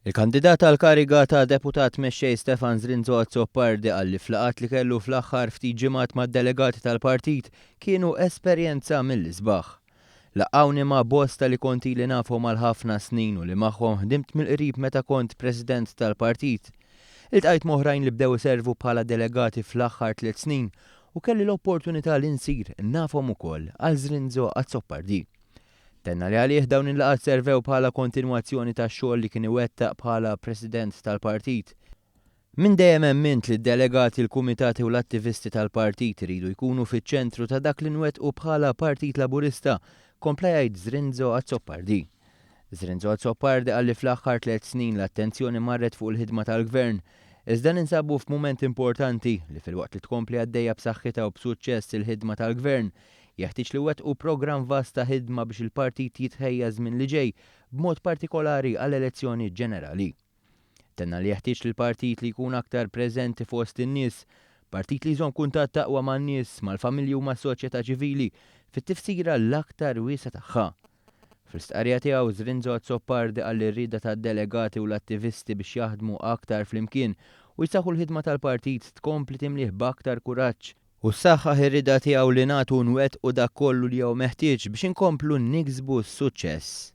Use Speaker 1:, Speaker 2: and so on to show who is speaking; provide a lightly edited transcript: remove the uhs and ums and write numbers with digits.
Speaker 1: Il-kandidat għall-kariga ta' Deputat Mexxej Stefan Zrinzo Azzopardi qal li f'laqgħat li kellu fl-aħħar ftit ġimgħat mad-delegati tal-partit kienu esperjenza mill-isbaħ. Laqqgħuni ma' bosta li kont ili nafhom għal ħafna snin u li magħhom ħdimt mill-qrib meta kont President tal-partit. Iltqajt m'oħrajn li bdew iservu bħala delegati fl-aħħar tliet snin u kelli l-opportunità li nsir nafhom ukoll, qal Zrinzo Azzopardi. Tenna li għalih dawn il-laqgħat servew bħala kontinwazzjoni tax-xogħol li kien iwettaq bħala President tal-partit. Minn dejjem emmint li d-delegati, l-kumitati u l-attivisti tal-partit iridu jkunu fiċ-ċentru ta' dak li nwettqu bħala Partit Laburista, kompla jgħid Zrinzo Azzopardi. Zrinzo Azzopardi qal li fl-aħħar tlett snin l-attenzjoni marret fuq il-ħidma tal-Gvern, iżda ninsabu f'mument importanti li filwaqt li tkompli għaddejja b'saħħitha u b'suċċess il-ħidma tal-Gvern, Jeħtieġ li wettqu programm vast ta' ħidma biex il-partit jitħejja għaż-żmien li ġej, b'mod partikolari għall-elezzjoni ġenerali. Tenna li jeħtieġ li l-partit li jkun aktar preżenti fost in-nies, partit li jżomm kuntatt aqwa man-nies, mal-familji u mas-soċjetà ċivili, fit-tifsira l-aktar wiesgħa tagħha. Fl-istqarrija tiegħu, Zrinzo Azzopardi qal li r-rieda tad-delegati u l-attivisti biex jaħdmu aktar flimkien u jsaħħu l-ħidma tal-partit tkompli timlih b'aktar kuraġġ u ssaħħaħ ir-rieda tiegħu li nagħtu u nwettqu dak kollu li hawn meħtieġ biex inkomplu niksbu s-suċċess.